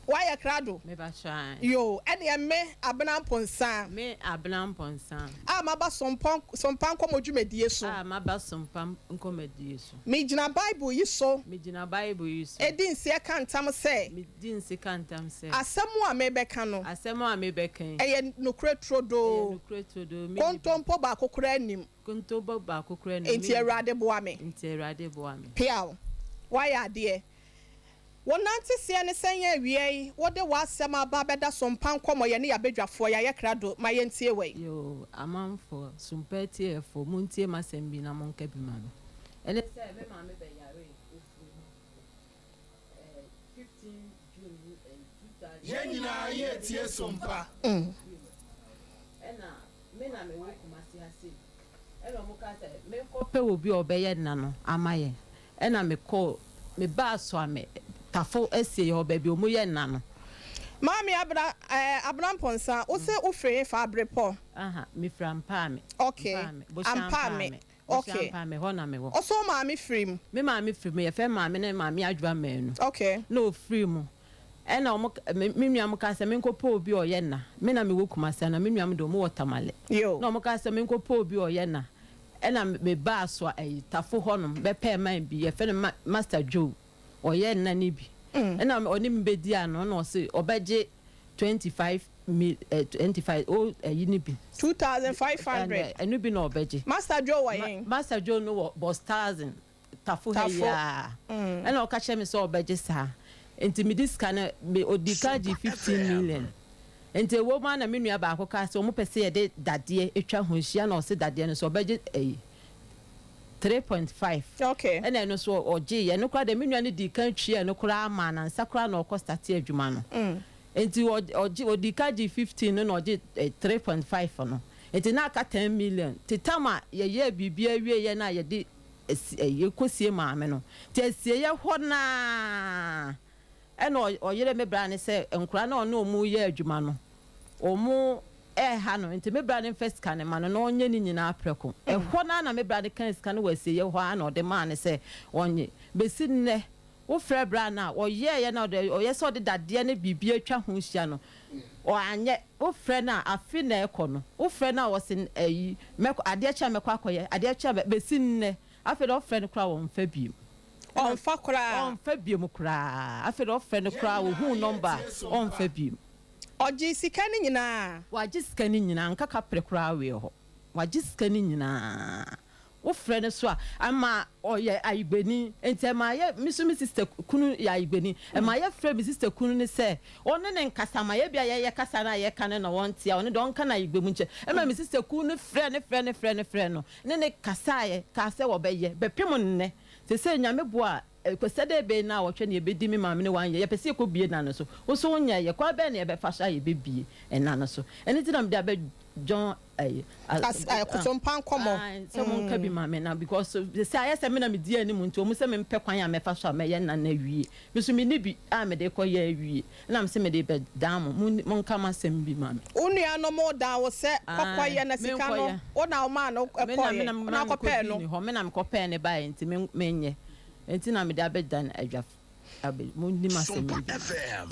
Woayɛ krado? Mepakyɛw ae. Yoo, ɛneɛ me, Abena Mponsa. Me, Abena Mponsa. A maba Sompa, Sompa nkɔmmɔ dwumadie so. A maba Sompa nkɔmmɔdie so. Megyina Bible yi so. Megyina Bible yi so. Di nseɛ ka ntam sɛ. Medi nse ka ntam sɛ. Asɛm a merebɛka no. Asɛm a merebɛka yi. Ɛyɛ nokorɛ turodoo. Ɛyɛ nokorɛ turodoo. Menni. Kontompo baako koraa nnim. Kontompo baako koraa nnim. Enti Awurade boa me. Enti Awurade boa me. Peaw, woayɛ adeɛ. Wo nanteseɛ ne sɛn awiei wode w'asɛm aba abɛda sompa nkɔmɔ yɛne yɛabadwafoɔ yɛayɛ krado ma yɛntie wei. Yoo amanfoɔ, sompa atiefoɔ montie m'asɛm bi na monka bi ma me. Ɛne sɛ me maame bɛyaree ɔfiri mu eh, 15 June eh, 2000. Yɛn nyinaa yɛretie sompa. Ɛna me na mewɔ Kumasi ha sei. Ɛna ɔmo kaa sɛ menkɔ pɛ obi a ɔbɛyɛ nna no ama yɛn. Ɛna mekɔɔ, mebaa Suame Tafo asieɛ hɔ baabi a ɔmo yɛ nna no. Maame Abena eh, Abena Mponsah, wo se wo firi hefa Abrepɔ? Aha, me firi Ampaame. Okay, Ampaame, Bohyɛ Ampaame, Ampaame, Bohyɛ okay. Ampaame, hɔ na mewɔ. Wo se wo maame firi mu? Me maame firi mu, yɛfrɛ maame no Maame Adwoa Manu. Okay. Na ɔfiri mu. Ɛna ɔmo, me me nua mo kaa sɛ menkɔ pɛ obi a ɔyɛ nna. Me na mewɔ Kumasi ana me nua mo deɛ ɔmo wɔ Tamale. Yo. Na ɔmo kaa sɛ menkɔ pɛ obi a ɔyɛ nna. Ɛna me baa so ɛyi Tafo hɔ nom bɛpɛɛ man bi yɛfrɛ no ma Master Joe ɔyɛ nna no bi. Ɛna ɔne me bɛdi ano ɛna ɔse ɔbɛgye 25 mil ɛ 25 o ɛyi no bi. 2500. Ɛno bi na ɔbɛgye. Master Joe wɔ hen? Master Joe no wɔ Bostalzen. Tafo ha yi Tafo. ara. Ɛna ɔka kyerɛɛ me sɛ ɔbɛgye saa. Nti mede sika no, me ɔdii kan gyee Sompa 15 FM. million. Nti ɛwɔ mu ara na me nua baako kaa sɛ wɔpɛ sɛ yɛde dadeɛ twa ho hyia na ɔse dadeɛ no nso ɔbɛgye ɛyi 3.5. Okay. Ɛna ɛno nso ɔgyeeɛ. Ɛno koraa deɛ me nua no dii kan tuaa ɛno koraa maa no ansa koraa na ɔkɔ starte adwuma no. Nti ɔgye ɔdii kan gyee 15 no na ɔgye 3.5 no. Nti na aka 10 million. Nti tam a yɛyɛɛ biribiara wieeɛ no a yɛde asi ɛyi kɔsie maame no nti asieeɛ hɔ no ara ɛna ɔyere me bra no sɛ nkwadaa no a ɔne wɔn reyɛ adwuma no wɔn ɛreha no nti me bra no mfa sika no ma no na ɔnyɛ ne nyinaa prɛko. Ɛhɔ no ara na me bra no kaa sika no wɔ asieeɛ hɔ ara na ɔde maa no sɛ ɔnye. Bɛsi nnɛ wofrɛ bra no a ɔyɛeɛ na ɔde ɔyɛ sɛ ɔde dadeɛ ne biribi atwa ho hyia no ɔanyɛ. Wofrɛ no a afe na ɛkɔ no wofrɛ no a ɔse ayi mɛkɔ adeɛ kye a mɛkɔ akɔyɛ adeɛ kye a bɛsi nnɛ afei deɛ ɔfrɛ no koraa ɔnfa biom. Ɔnfa koraa. Ɔnfa biom koraa afei deɛ ɔfrɛ no koraa ɔhuu number a ɔnfa biom. Ɔgyee sika no nyinaa. Wagye sika no nyinaa nka kaprɛ koraa wei hɔ wagye sika no nyinaa. Wofrɛ no so a, ɛma ɔyɛ ayigbeni. Enti ɛma yɛ, me nso me sista kunu yɛ ayigbeni. Ɛma yɛfrɛ me sista kunu no sɛ ɔne no nkasa ma ebia yɛyɛ kasa no a yɛka no na ɔnte a, ɔno deɛ ɔnka no ayigbe mu nkyerɛ. Ɛma me sista kunu no frɛɛ no frɛɛ no frɛɛ no frɛɛ no ne no kasaeɛ, kaa sɛ wɔbɛyɛ. Bɛpem nnɛ, seesei Nyame boa a, Kwasiada ebɛn naawɔtwe na yɛbɛdi me maame ne wanyɛ, yɛpɛ sɛ yɛkɔbue nna no so. Wo nso wonyɛeɛ, kwan bɛn na yɛbɛfa so a yɛbɛbue nna no so? Ɛno nti na mede abɛdwɔn Ayi As eh, kotompa nkɔmɔ. Ae, sɛ mo nka bi ma me na because sɛ ayɛ sɛ me na me di anim nti wɔn sɛ me mpɛ kwan a mɛfa so a mɛyɛ nna no awie. Me nso me ni bi a mede kɔ yɛ awie ɛna me sɛ mede bɛ dan mo, mo mo nka mo asɛm bi ma me. Wo nuanom dan wo sɛ kɔ kɔ Ae, yɛ na me sika nkɔ no yɛ. wo na wo maa no Me na kɔɔ me yɛ, na wo me na maa wo me kɔ kɔ pɛɛ dii no. ne hɔ, me na me kɔ pɛɛ no baeɛ nti me me nyɛ. Nti na mede abɛ dan adwa abɛ mo nni m'asɛm Sompa yi bi ma me. FM.